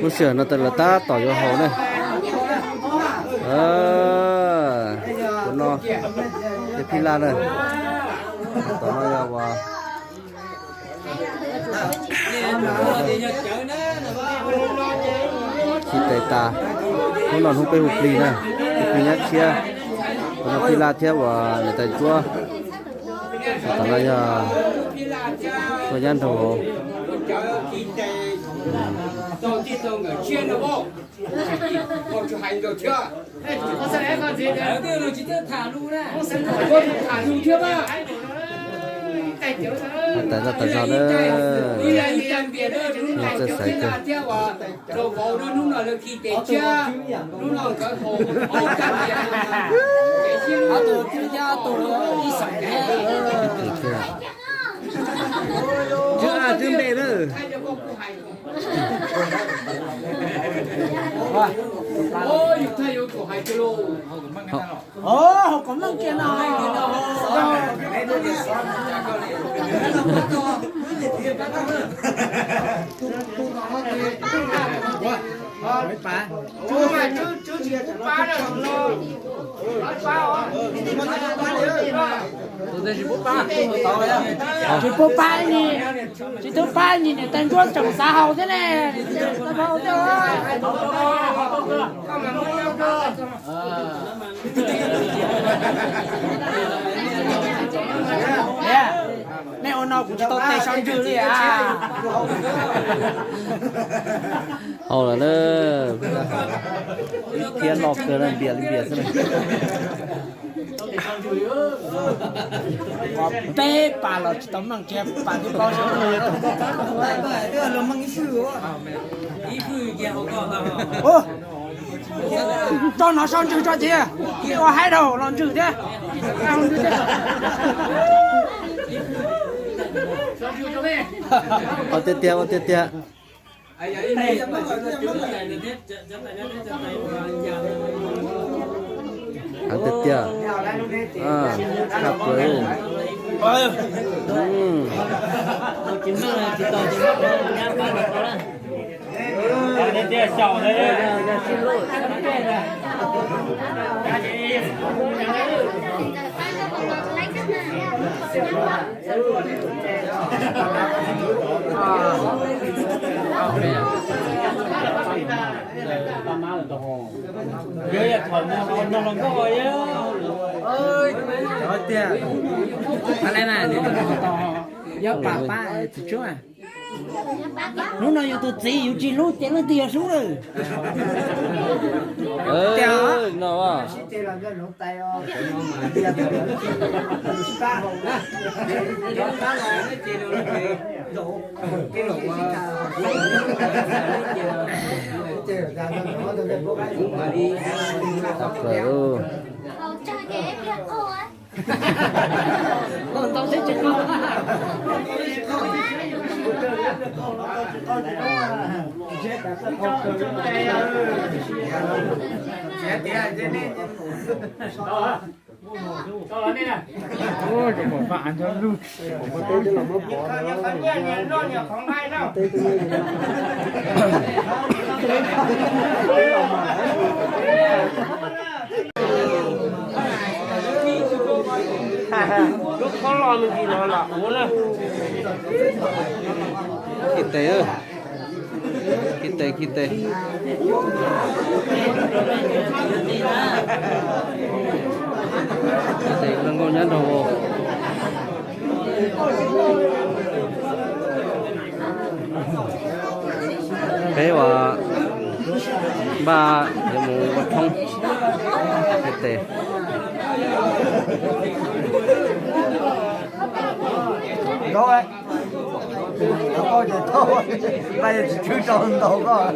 Lub sij hawm no tas lawv tab tom yuav haus ne. Kuv no, ces phij laj na. Tom no yog uas khi tes tas, hnub no hnub peb hu plig na, hu plig nyab tshiab, kuv no phij laj thiab uas niam tais ntsuab. Tom no yog ua nyab nraug hauv. Tas zog tas zog na, txawj xaiv kawg. Twb npe na. Haus kom meej kiag no. Tsis pub pab ni, tsis pub pab ni niam tais ntsuab tseem xav haus thiab ne. Nej ua no kuv tsis tau tes sau ntswg li a. Haus lawm na, thiab no kawg na, npias li npias xwb na. Peb pas los tsis tau meej kiag, pas twb paub. Tso no sau ntswg tso ces ua haib dhau los ntswg thiab. Ua tiag tiag, ua tiag tiag. Heev tiag tiag. Tshaj plaws. Yog pab pab txiv tsuab. Hnub no yus tus txiv yus tsis hlub ces leej twg yog hlub lawm? Tiag no. Khi tes, khi tes, khi tes. Khi tes, nkauj nyab nraug. Peb uas npaj yuav mus ua tshoob tes. Npaj yuav tsis tshwb rau ntau koj.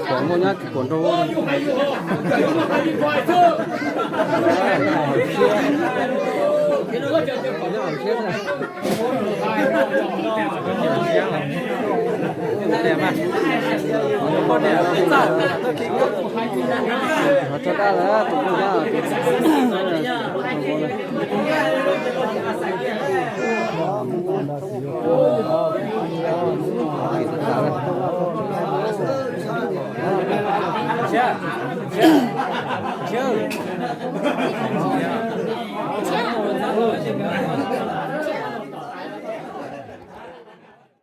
Pom muaj nyab tsis pom nraug. Siab, siab, siab.